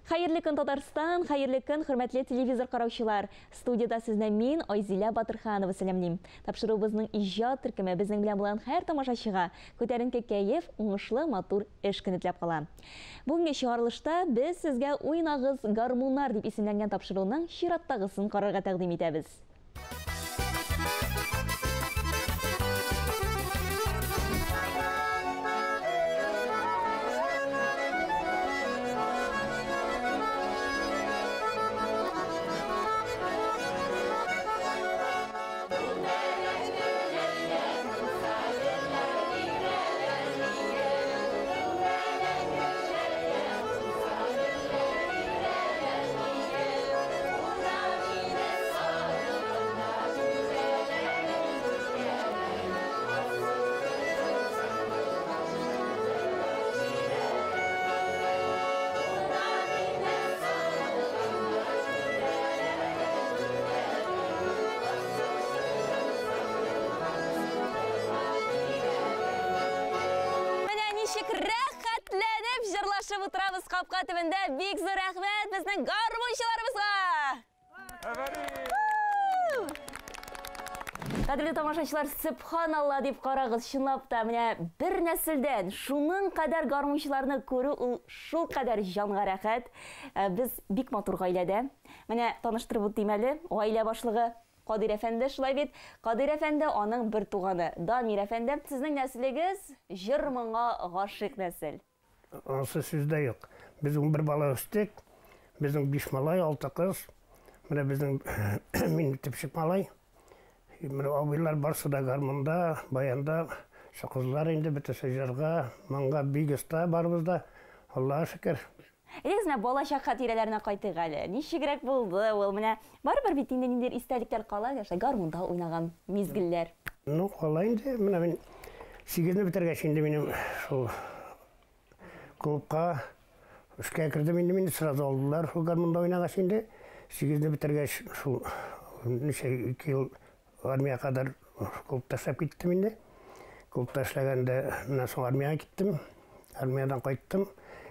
Хәерле көн, Татарстан, хәерле көн, хөрмәтле телевизор караучылар. Студиядә сезне мин, Айзилә Батырханова сәламлим. Тапшыруыбызның иҗат төркеме безнең белән булган һәр тамашачыга күтәренке кәеф, уңышлы, матур эш көне теләп кала. Бүгенге чыгарылышта без сезгә Уйнагыз, гармуннар дип исемләнгән тапшыруның чираттагысын карарга тәкъдим итәбез. Менә ничек рәхәтләнеп җырлашып утырабыз капка төбендә. Бик зур рәхмәт безнең гармунчыларыбызга! Кадерле тамашачылар, сөбханалла дип карагыз, чынлап та, менә бер нәселдән шуның кадәр гармунчыларны күрү ул шул кадәр җанга рәхәт. Э, без бик матур гаиләдә. Менә таныштырып үтим әле, гаилә башлыгы Кадыйр әфәнде, шулай бит? Кадыйр әфәнде аның бер туганы, Дамир әфәнде. Сезнең нәселегез җыр-моңга гашыйк нәсел. Анысы сүз дә юк. Без 11 бала үстек. Безнең биш малай, алты кыз. Менә безнең мин төпчек малай. Менә абыйлар барсы да гармунда, баянда. Шул кызлар инде бөтенесе җырга, моңга бик оста барыбыз да. Аллага шөкер. Әйдәгез, менә балачак хатирәләренә кайтыйк әле. Ничегрәк булды ул? Менә барыбер бит инде ниндидер истәлекләр кала, шулай гармунда уйнаган мизгелләр. Ну, кала инде. Менә мин сигезне бетергәч инде минем шул клубка эшкә кердем инде мине сразу алдылар шул гармунда уйнагач инде. Сигезне бетергәч шул ничә ике ел армия кадәр клубта эшләп киттем инде. Клубта эшләгәндә менә соң армиягә киттем. Армиядән кайттым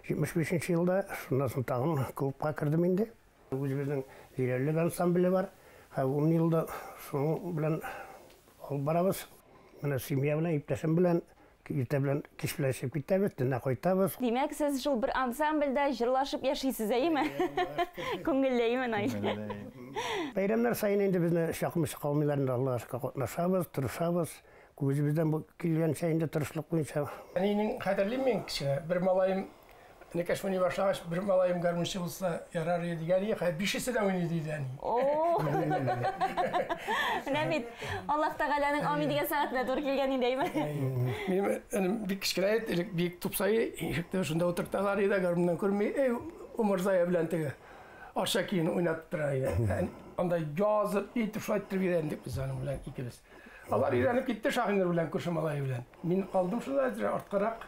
75 елда. Шуннан соң тагын клубка кердем инде. Үзебезнең Зиләлек ансамбле бар. Һәм ун елда шуның белән алып барабыз. Менә семья белән, иптәшем белән иртә белән, кич белән чыгып китәбез, төнлә кайтабыз. Димәк, сез шул бер ансамбльдә җырлашып яшисез, әйеме? Күңелле, әйеме, Наил? Бәйрәмнәр саен инде безне чакырмыйча калмыйлар инде, Аллага шөкер, катнашабыз, тырышабыз. Күзебездән бу килгәнчә инде тырышлык буенча. Әнинең хәтерлим мин кечкенә бер малаем Энекәш уйный башлагач, бер малаем гармунчы булса ярар иде дигән иде, хәзер бишесе дә уйный диде әни. Менә бит Аллаһ Тәгаләнең амин дигән сәгатенә туры килгән инде, әйме? Минем энем бик кечкенә иде, элек биек тупсай ишектә шунда утырталар иде, гармуннан күрми, эй, Умырзая белән теге Арча көен уйнатып тора иде. Анда язып, итеп шулай иттереп өйрәндек без аның белән икебез. Алар өйрәнеп китте Шаһинур белән, күрше малае белән. Мин калдым шунда әзрәк арткарак.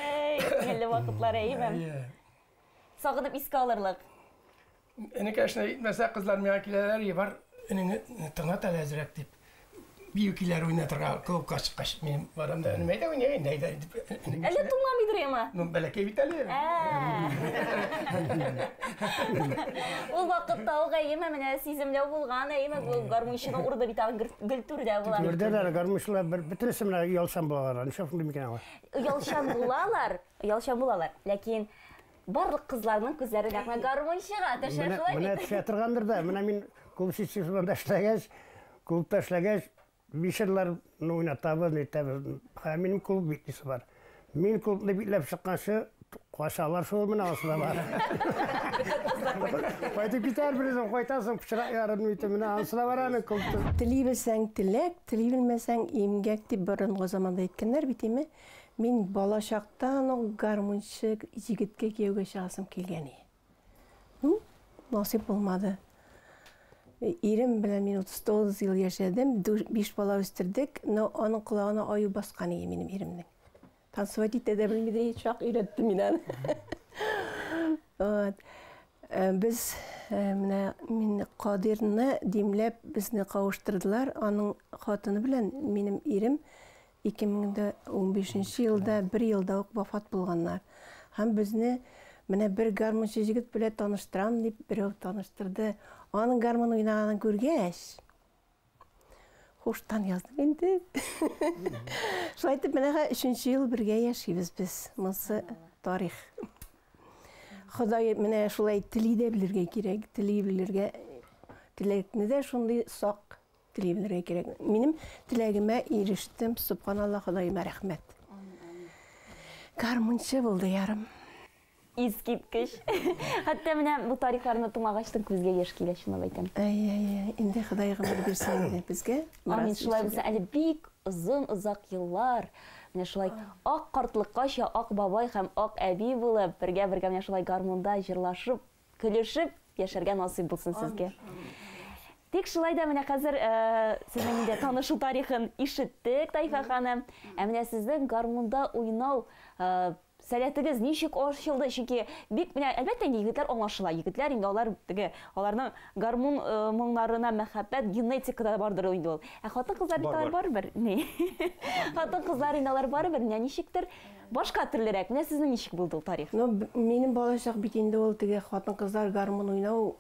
Әй, күңелле вакытлар, әйеме? Сагынып искә алырлык. Энекәшне әйтмәсә, кызлар миңа киләләр, бар, энеңне тыңлат әле әзрәк дип. Бию көйләре уйнатырга клубка чыккач, мин барам да, энем, әйдә уйныйк инде, әйдә дип. Әллә тыңламыйдыр яма? Ну, бәләкәй бит әле. Ул вакытта ук әйеме, менә сиземләү булган, әйеме, бу гармунчының урыны бит аның гел түрдә була. Түрдә дә гармунчылар бер бөтенесе менә оялчан булалар. Ничек шундый микән алар? Оялчан булалар, оялчан булалар. Ләкин барлык кызларның күзләре нәкъ менә гармунчыга төшә, шулай бит? Менә төшә торгандыр да. Менә мин клуб системасында эшләгәч, клубта эшләгәч, Вечерларны уйнатабыз, нитәбез. Ә минем клуб битлисе бар. Мин клубны битләп чыкканчы, качалар шул менә анысы да бар. Кайтып китәр берүзең, кайтасың, пычрак ярым итеп, менә анысы да бар аның клубта. Тели белсәң, теләк, тели белмәсәң, имгәк дип борынгы заманда әйткәннәр бит, име? Мин балачактан ук гармунчы егеткә кияүгә чыгасым килгән иде. Ну, насыйп булмады. Ирем белән мин 39 ел яшәдем, биш бала үстердек, но аның колагына аю баскан иде минем иремнең. Танцевать итә дә белми дә, чак өйрәттем мин аны. Вот. Э, без э, менә мин Кадирны димләп безне кавыштырдылар. Аның хатыны белән минем ирем 2015 елда бер елда ук вафат булганнар. Һәм безне менә бер гармунчы җегет белән таныштырам дип берәү таныштырды. Аның гармун уйнаганын күргәч, хуштан яздым инде. Шулай итеп менә 3нче ел бергә яшибез без. Монсы тарих. Ходай менә шулай тели дә белергә кирәк, тели белергә, теләкне дә шундый сак тели белергә кирәк. Минем теләгемә ирештем, субханалла, Ходаема рәхмәт. Гармунчы булды ярым. Искиткеч. Хәтта менә бу тарихларны тыңлагачтын күзгә яшь килә, чынлап әйтәм. Әй, әй, әй, инде Ходай гомер бирсен инде безгә. Амин, шулай булсын. Әле бик озын-озак еллар менә шулай ак картлыккача ак бабай һәм ак әби булып, бергә-бергә менә шулай гармунда җырлашып, көлешеп яшәргә насыйп булсын сезгә. Тик шулай да менә хәзер сезнең инде танышу тарихын ишеттек, Таифә ханым. Ә менә сезнең гармунда уйнау сәләтегез ничек ачылды? Чөнки бик менә, әлбәттә инде егетләр аңлашыла. Егетләр инде алар теге, аларның гармун моңнарына мәхәббәт генетикада бардыр инде ул. Ә хатын-кызлар бит алар барыбер ни? Хатын-кызлар инде алар барыбер менә ничектер башка төрлерәк. Менә сезнең ничек булды ул тарих? Ну, минем балачак бит инде ул теге хатын-кызлар гармун уйнау,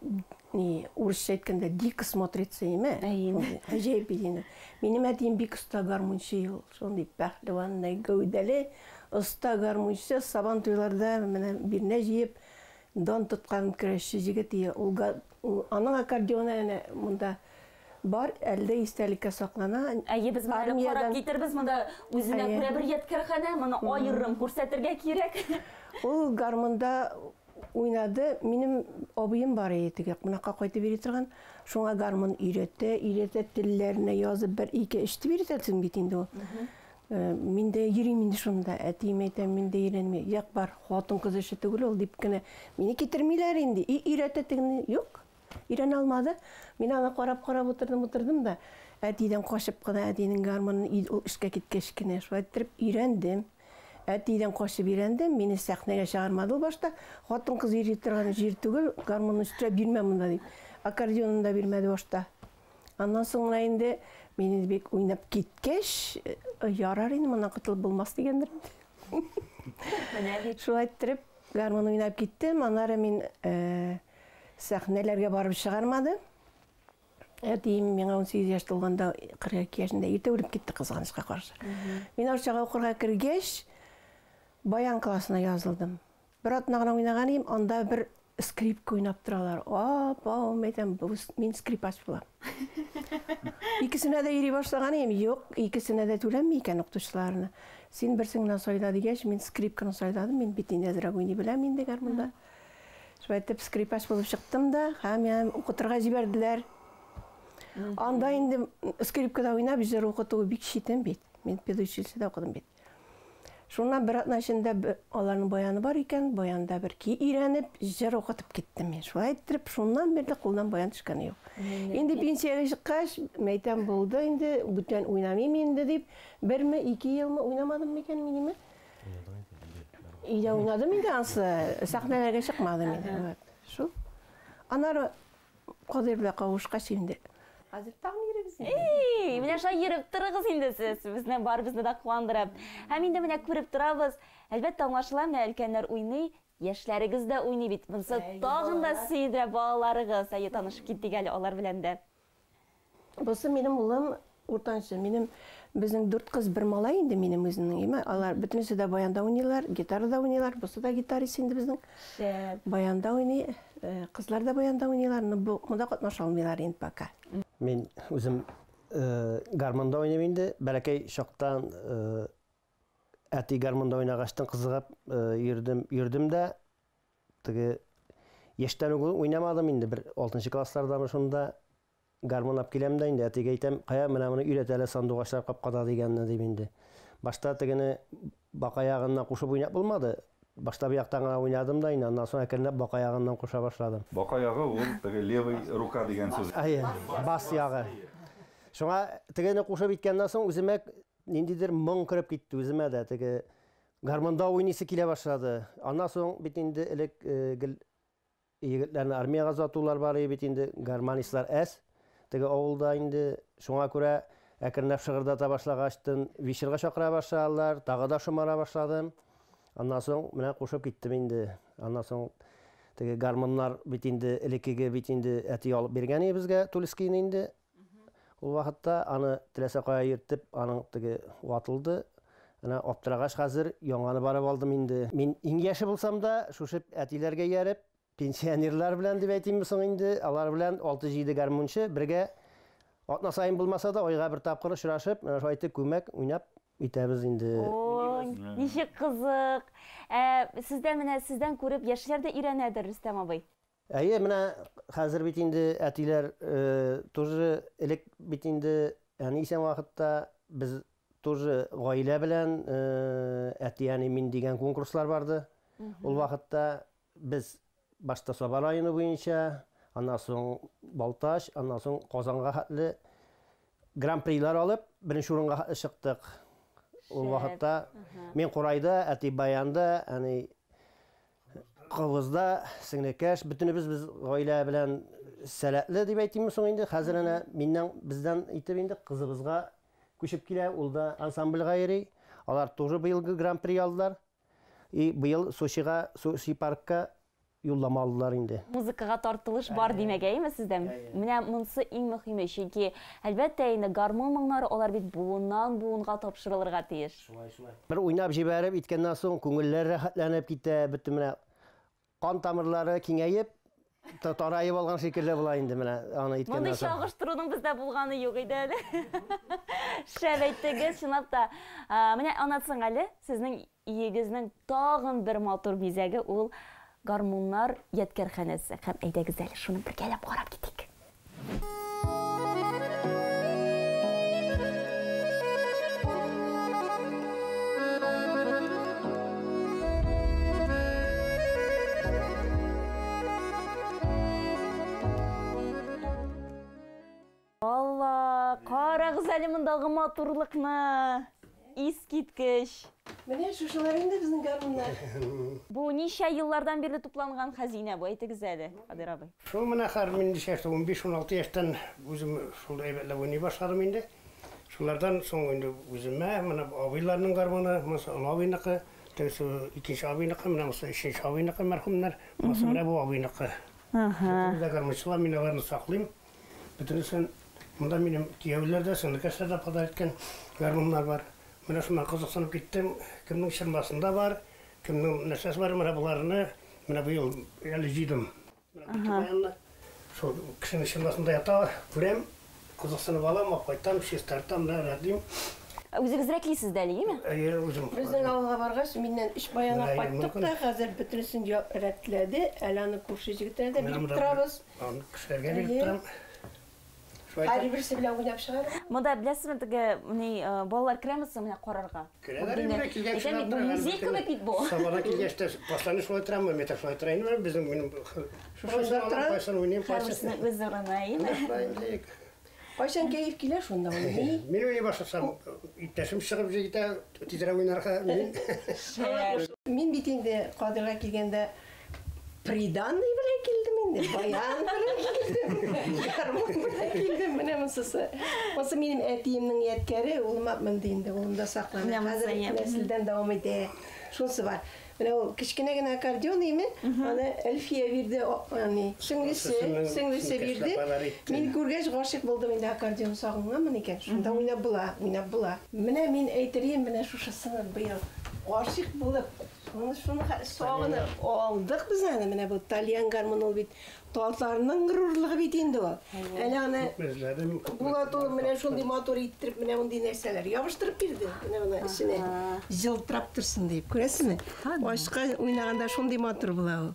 ни, урысча әйткәндә, дико смотрится, име? Әйе. Гаҗәеп бит инде. Минем әтием бик оста гармунчы ул. Шундый пәһлеванный гәүдәле, оста гармунчы, сабан туйларда менә бирнә җыеп, дан тоткан көрәшче җегет ие. Ул аның аккордеоны әнә монда бар, әлдә истәлеккә саклана. Әйе, без моны әле карап китербез, монда үзенә күрә бер ядкәрханә, моны аерым күрсәтергә кирәк. Ул гармунда уйнады. Минем абыем бар иде, теге кунакка кайтып йөри торган. Шуңа гармун өйрәтә, өйрәтә, телләренә язып бер, ике, өч дип өйрәтәсең бит инде ул. Мин дә йөрим инде шунда. Әтием әйтә, мин дә өйрәнмим. Як бар, хатын-кыз эше түгел ул дип кенә. Мине китермиләр инде. И өйрәтә тегене. Юк, өйрәнә алмады. Мин аны карап-карап утырдым, утырдым да. Әтидән качып кына, әтинең гармунын ул эшкә киткәч кенә шулай иттереп өйрәндем. Әтидән качып өйрәндем, мине сәхнәгә чыгармады ул башта. Хатын-кыз йөри торган җир түгел, гармунны өстерәп бирмә монда дип. Аккордеонын да бирмәде башта. Аннан соң гына инде мин инде бик уйнап киткәч, ярар инде, моннан котылып булмас дигәндер инде. Менә бит. Шулай иттереп гармун уйнап киттем. Аннары мин сәхнәләргә барып чыгармады. Әтием миңа 18 яшь тулганда, 42 яшендә иртә үлеп китте, кызганычка каршы. Мин Арчага укырга кергәч, баян классына язылдым. Бер атна гына уйнаган идем, анда бер скрипка уйнап торалар. Апа, әйтәм, бу мин скрипач булам. Икесенә дә йөри башлаган идем, юк, икесенә дә түләнми икән укытучыларына. Син берсен генә сайла дигәч, мин скрипканы сайладым, мин бит инде әзрәк уйный беләм инде гармунда. Шулай итеп скрипач булып чыктым да, һәм ям укытырга җибәрделәр. Анда инде скрипкада уйнап җыр укыту бик читен бит. Мин педучилищеда укыдым бит. Шуннан бер атна эчендә аларның баяны бар икән, баянда бер ки өйрәнеп, җыр укытып киттем мин. Шулай иттереп, шуннан бирле кулдан баян төшкәне юк. Инде пенсиягә чыккач, мәйтәм булды инде, бүтән уйнамыйм инде дип, берме, ике елмы уйнамадым микән минеме? Өйдә уйнадым инде ансы, сәхнәләргә чыкмадым инде. Вот. Шул. Аннары Кадыйр белән кавышкач инде. Хәзер тагын йөрегез инде. Эй, менә шулай йөреп торыгыз инде сез, безне барыбызны да куандырып. Һәм инде менә күреп торабыз, әлбәттә аңлашыла, менә өлкәннәр уйный, яшьләрегез дә уйный бит. Монысы тагын да сөендерә балаларыгыз. Әйе, танышып киттек әле алар белән дә. Бусы минем улым, уртанчы. Минем безнең 4 кыз, бер малай инде минем үземнең, име? Алар бөтенесе дә баянда уйныйлар, гитарада уйныйлар. Бусы да гитарист инде безнең. Шәп. Баянда уйный, кызлар да баянда уйныйлар, но бу монда катнаша алмыйлар инде пока. Мин үзем гармунда уйныйм инде. Бәләкәй чактан әти гармунда уйнагачтан кызыгып йөрдем дә. Теге яшьтән үк уйнамадым инде, бер 6 класслардамы шунда гармун алып киләм дә инде, әтигә әйтәм, кая менә моны өйрәт әле, сандугачлар капкада дигәнне дип инде. Башта тегене бака ягыннан кушып уйнап булмады. Башта бу яктан гына уйнадым да инде, аннан соң әкренләп бака ягыннан куша башладым. Бака ягы ул теге левый рука дигән сүз. Әйе, бас ягы. Шуңа тегене кушып иткәннән соң үземә ниндидер моң кереп китте үземә дә, теге гармунда уйныйсы килә башлады. Аннан соң бит инде элек гел егетләрне армиягә озатулар бар иде бит инде, гармонистлар әз. Теге авылда инде шуңа күрә әкренләп шыгырдата башлагачтын вечерга чакыра башладылар, тагы да шомара башладым. Аннан соң менә кушып киттем инде. Аннан соң теге гармоннар бит инде элеккеге бит инде әти алып биргән иде безгә Тульскийны инде. Ул вакытта аны теләсә кая йөртеп, аның теге ватылды. Әнә аптырагач хәзер яңаны барып алдым инде. Мин иң яше булсам да, шушы әтиләргә ияреп, пенсионерлар белән дип әйтимме соң инде, алар белән 6-7 гармунчы бергә атна саен булмаса да, айга бер тапкыр очрашып, менә шулай итеп күмәк уйнап итәбез инде. Ой, ничек кызык. Ә, сездә менә сездән күреп яшьләр дә өйрәнәдер, Рөстәм абый. Әйе, менә хәзер бит инде әтиләр тоже элек бит инде әни исән вакытта без тоже гаилә белән әти-әни мин дигән конкурслар барды. Ул вакытта без башта Саба районы буенча, аннан соң Балтач, аннан соң Казанга хәтле гран-прилар алып, беренче урынга хәтле чыктык. Ул вакытта мин Курайда, әти Баянда, әни Кобызда, сеңлекәш, бөтенебез без гаилә белән сәләтле дип әйтимме соң инде. Хәзер әнә миннән бездән итеп инде кызыбызга күчеп килә, ул да ансамбльгә йөри. Алар тоже быелгы гран-при алдылар. И быел Сочига, Сочи паркка юллама алдылар инде. Музыкага тартылыш бар димәк, әйеме сездә? Менә монысы иң мөһиме, чөнки әлбәттә инде гармун моңнары алар бит буыннан буынга тапшырылырга тиеш. Шулай, шулай. Бер уйнап җибәреп иткәннән соң күңелләр рәхәтләнеп китә, бөтен менә кан тамырлары киңәеп, тараеп алган шикелле була инде менә аны иткәннән Мондый соң. чагыштыруның бездә булганы юк иде әле. Шәп әйттегез, чынлап та. Менә аннан әле сезнең өегезнең тагын бер матур бизәге ул гармуннар ядкәрханәсе. Һәм әйдәгез әле шуны бергәләп карап китик. Алла, карагыз әле мондагы матурлыкны. Искиткеч. Менә шушылар инде безнең гармуннар. Бу ничә еллардан бирле тупланган хәзинә бу, әйтегез әле, Кадир абый. Шул менә хәзер мин ничә яшьтә, 15-16 яшьтән үзем шул әйбәтләп уйный башладым инде. Шулардан соң инде үземә, менә абыйларның гармоны, монысы олы абыйныкы, тегесе икенче абыйныкы, менә монысы өченче абыйныкы мәрхүмнәр, монысы менә бу абыйныкы. Бөтенесе дә гармунчылар, мин аларны саклыйм. Бөтенесен монда минем кияүләр дә, сеңлекәшләр дә подарить иткән гармуннар бар. Менә шуннан кызыксынып киттем. Кемнең чырмасында бар, кемнең нәрсәсе бар, менә боларны менә быел әле җыйдым. Менә шул кешенең чырмасында ята, күрәм, кызыксынып алам, алып кайтам, чистартам, менә рәтлим. Үзегез рәтлисез дә әле, әйеме? Әйе, үзем. Безнең авылга баргач, миннән өч баян алып кайттык та, хәзер бөтенесен рәтләде. Әле аны күрше җегетләргә дә биреп торабыз. Аны кешеләргә биреп торам. Һәрберсе белән уйнап чыгар. Монда беләсезме, теге ни балалар керәме соң менә карарга? Керәләр инде, килгән кешеләр. Бу музей кебек бит бу. Сабада килгәч тә постоянно шулай торам, мин шулай тора инде, безнең минем шулай кайсын уйныйм, кайсын. Үз урыны, әйеме? Кайчан кәеф килә шунда уйный. Мин уйный башласам, иптәшем чыгып җитә, тизрәк уйнарга мин. Мин бит инде Кадырга килгәндә приданный белән килдем инде, баян белән килдем, гармун белән килдем, менә монысы. Монысы минем әтиемнең ядкәре, улыма менде инде, улымда саклана. Хәзер нәселдән дәвам итә. Шунысы бар. Менә ул кечкенә генә аккордеон име, аны Әлфия бирде, аны сеңлесе, сеңлесе бирде. Мин күргәч гашыйк булдым инде, аккордеон сагынганмын икән. Шунда уйнап була, уйнап була. Менә мин әйтерем, менә шушысыны быел гашыйк булып, шуны шуны сагынып алдык без аны. Менә бу тальян гармун ул бит татарның горурлыгы бит инде ул. Әле аны Булат ул менә шундый матур иттереп, менә мондый нәрсәләр ябыштырып бирде. Менә моны эченә җылтырап торсын дип. Күрәсезме? Башка уйнаганда шундый матур була ул.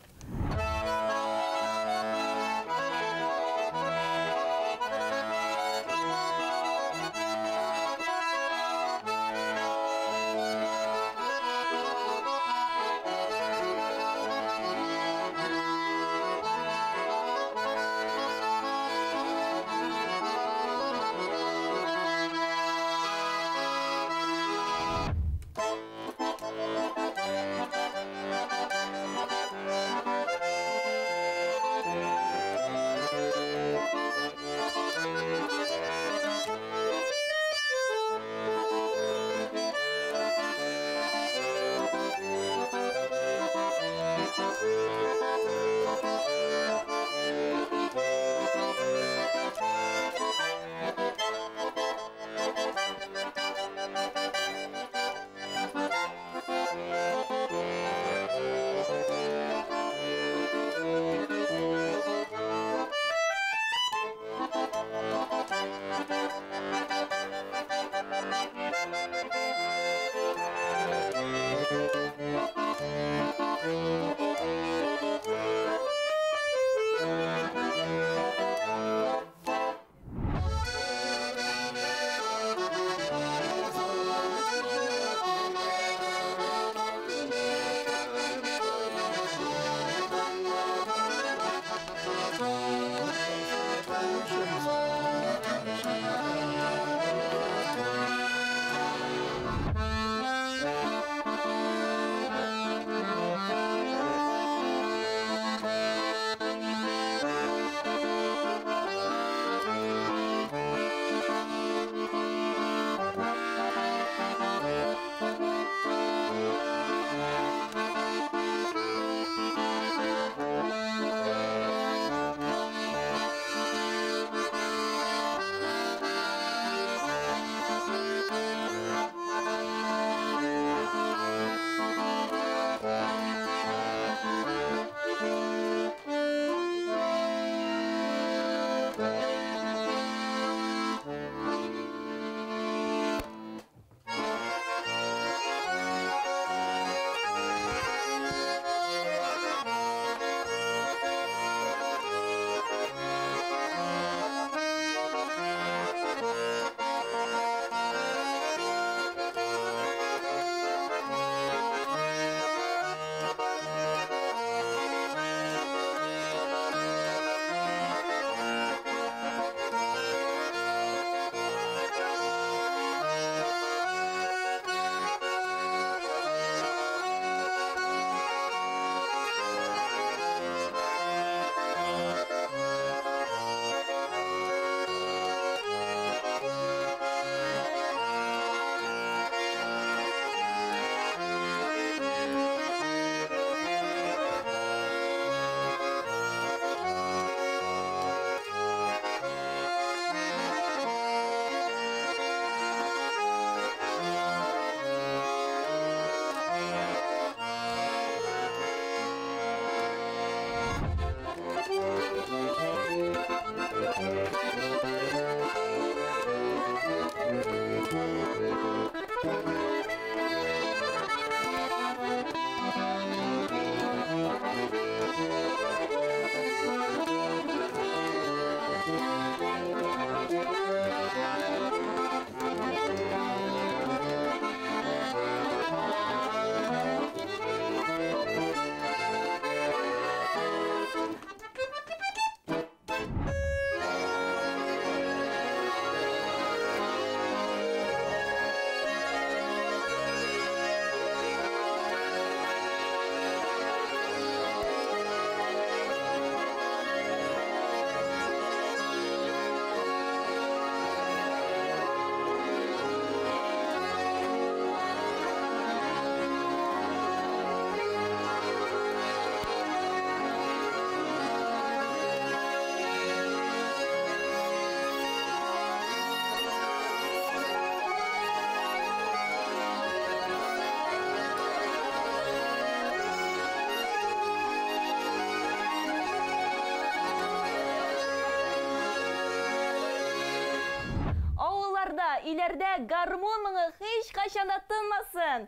өйләрдә гармун моңы һичкайчан да тынмасын!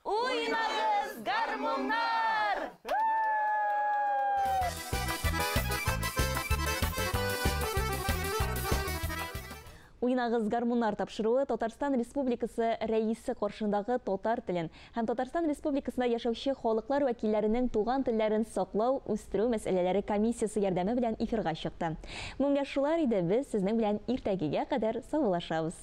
Уйнагыз, гармуннар! Уйнагыз гармуннар тапшыруы Татарстан Республикасы Рәисе каршындагы татар телен һәм Татарстан Республикасында яшәүче халыклар вәкилләренең туган телләрен саклау, үстерү мәсьәләләре комиссиясе ярдәме белән эфирга чыкты. Бүгенгә шулар иде, без сезнең белән иртәгегә кадәр саубуллашабыз.